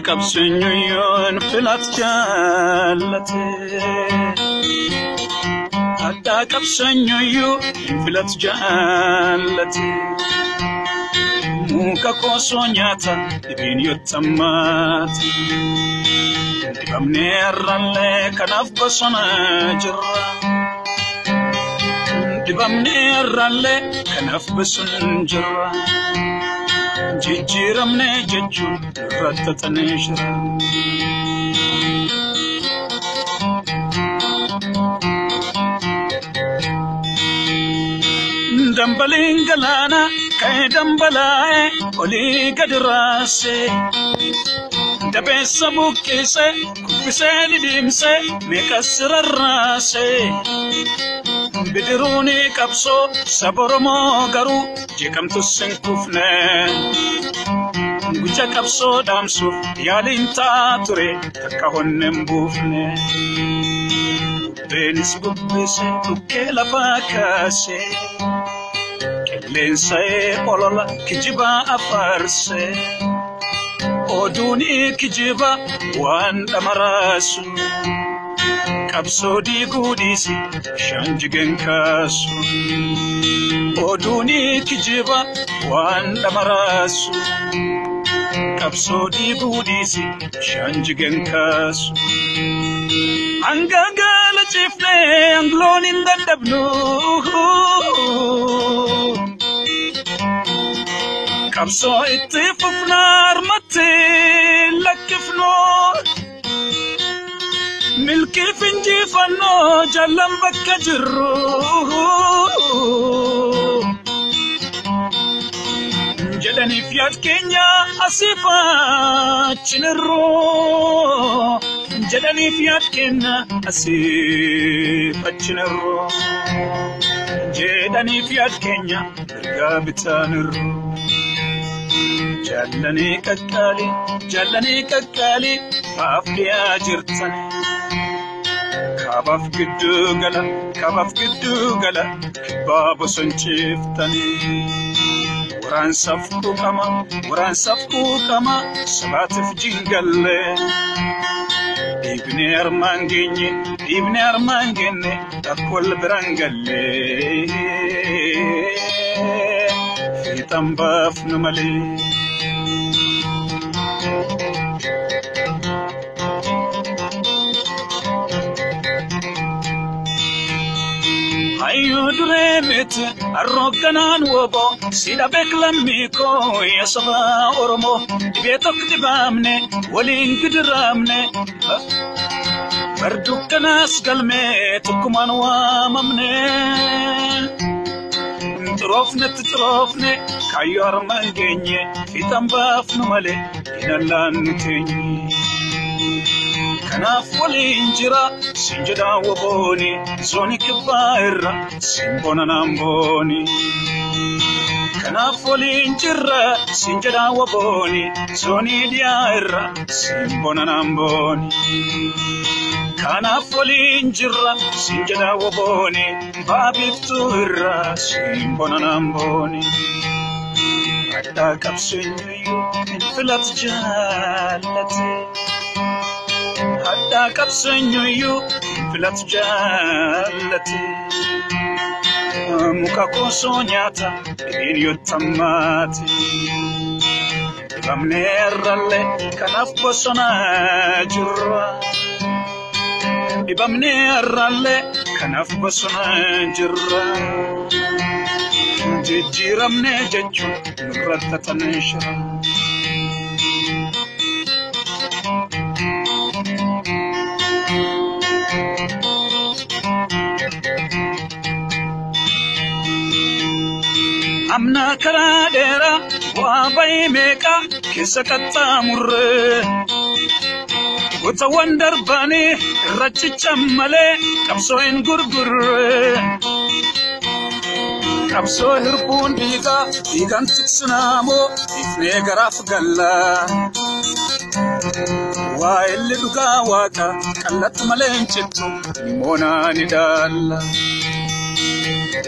Qabseenyuun filat jaallate. Addaa qabseenyuun filat jaallate. Muka koosoo nyaata dhibiin yottammaate. Dibamnee irrallee kanaaf bosona jirra. Dibamnee irrallee kanaaf bosona jirra. Jijjiiramnee jechuun irratti jira. Dambaliin galaanaa ka'ee dambalaa'ee olii gadi raasee. Dabeessa buqqisee kuffisee dhidhiimsee meeqas rarraasee. Bidiruun qabsoo saba Oromoo garuu jeeqamtus hin kufne. Guca qabsoo dhaamsuuf yaaliin ta'aa ture takka honneen buufne. Bubbeenis bubbise dhukkee lafaa kaasee. Qilleensa'ee olola kijibaa afarsee. Oduun kijibaa waan dhamaraasu. Qabsoo diiguu dhiisi bishaan jigeen kaasu. Oduun kijibaa waan dhamaraasu. Qabsoo diiguu dhiisi bishaan jigeen kaasu. Hanga gaala ciifnee angloon hin dadhabnu. Qabsoo itti fufnaa harmatti lakkifnu. Milkii finjifannoo jaallan bakka jirru. Jedhaniif yaad keenya asiif achinirru. Jedhaniif yaad keenya asiif achinirru. Jedhaniif yaad keenya mirgaa bitaanirru. Jaallanii qaqqaalii jaallanii qaqqaalii baaf dhiyaa jirtani. Kabaaf gidduu gala kabaaf gidduu gala kibbaa bosonchiiftanii. Waraansaaf quuqama waraansaaf quuqama sabaatiif jingallee. Dhiibnee armaan geenye dhiibnee armaan geenne takka wal biraan gallee. Fiixaan baafnu malee. Hayyuu duree miti arroogganaan woboo sida beeklamii koo yaa saba Oromoo dhibee tokko dhibaamne waliin gidiraamne bardukkanaas galmee tokkumaan waamamne. Xiroofnetti xiroofne kaayyoo armaan geenye fiixaan baafnu malee hin allaannu teenye. Kanaaf waliin jira siin jedhaa wobooni zoonii kibbaa irra siin bona naambooni. Kanaaf waliin jirra siin jedhaa wobooni zoonii dhiyaa irra siin bona naambooni. Kanaaf waliin jirra siin jedhaa wobooni baabiiftuu irra siin bona naambooni. Addaa qabseenyuyyuu hin filatu jaallate. Addaa qabseenyuyyuu hin filatu jaallate. Muka koosoo nyaata dhibiin yottammaate. Dibamnee irrallee kanaaf bosona jirra. Dibamnee irrallee kanaaf bosona jirra. Jijjiiramnee jechuun nurratti xaxamee jira. Amna karaa dheeraa bu'aa bayii meeqaa keessa qaxxaamurre. Gootawwan darbanii irra ciccan malee qabsoo hin gurgurre. Qabsoo hirbuun dhiigaa dhiigaan tiksinaamoo ifnee garaaf galla. Waa'elli dhugaa waaqa qallattu malee hin cittu moonaa ni daalla.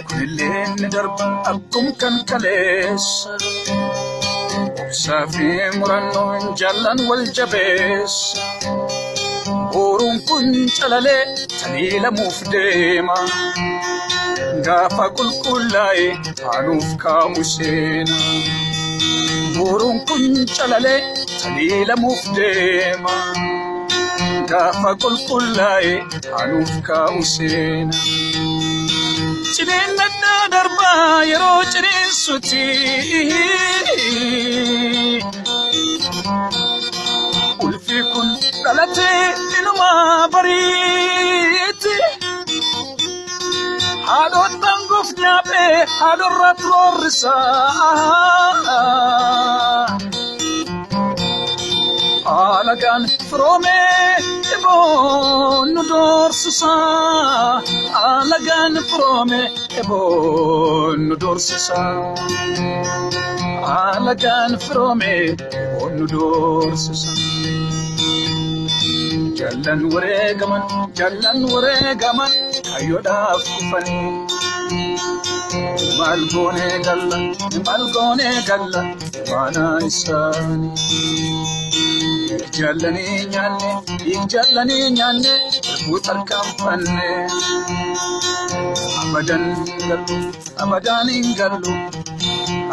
Kunillee ni darba akkum kan kaleessa. Obsaa fi murannoon jaallan wal jabeessa. Boruun kun calalee taliilamuuf deema. Gaafa qulqullaa'e haanuuf kaamu seena. Boruun kun calalee taliilamuuf deema. Gaafa qulqullaa'e haanuuf kaa'u seena. Ciniinnadhaa darbaa yeroo ciniinsuti. Ulfi kun dhalatee inumaa bariiti. Haadhoon dhanguuf nyaaphee haadhorra turoorrisaa. Alagaan firoomee eboon nu doorsisaa. Alagaan firoomee eboon nu doorsisaa. Alagaan firoomee eboon nu doorsisaa. Jaallan wareegaman, jaallan wareegaman, kaayyoodhaaf kufanii. Maal goonee galla, maal goonee galla, maana isaanii. Jaallanii nyaanne, jaallanii nyaanne, irbuu tarkaanfanne. Abadan hin gallu, abadaan hin gallu,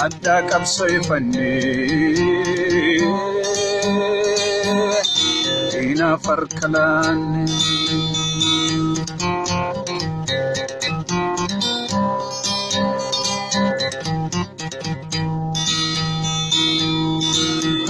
addaa qabsoo ifanne. Diinaaf harka laanne.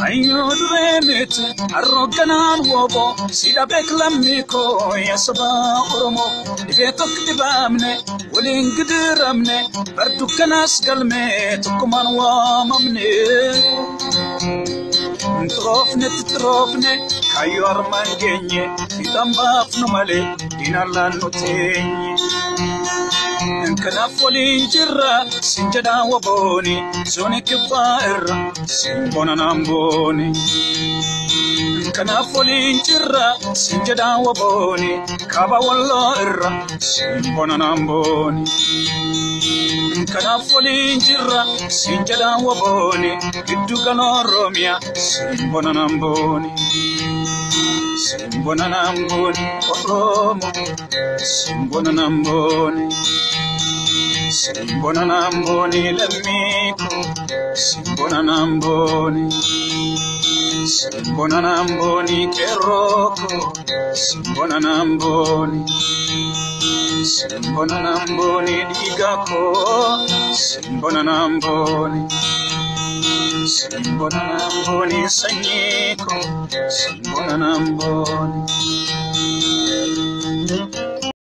Ayyoo duree miti harroogganaan wooboo si dhabeek lammii koo yaa saba Oromoo dhibee tokko dhibaamne waliin gidiramne bar dukkanaas galmee tokkumaan waamamne. Xiroofne xixiroofne kaayyoo armaan geenye fiixaan baafnu malee diinaan laannu teenye. Kanaaf waliin jirra sin jedhaa wabooni zoonii kibbaa irra sin bona naan booni. Kanaaf waliin jirra sin jedhaa wabooni kaaba walloo irra sin bona naan booni. Kanaaf waliin jirra sin jedhaa wabooni giddu gala Oromiyaa sin bona naan booni. Sin bona naan booni Oromoo sin bona naan booni. Simbona namboni lammiiko, simbona namboni. Simbona namboni qeerrooko, simbona namboni. Simbona namboni dhiigako, simbona namboni. Simbona namboni sanyiiko, simbona namboni.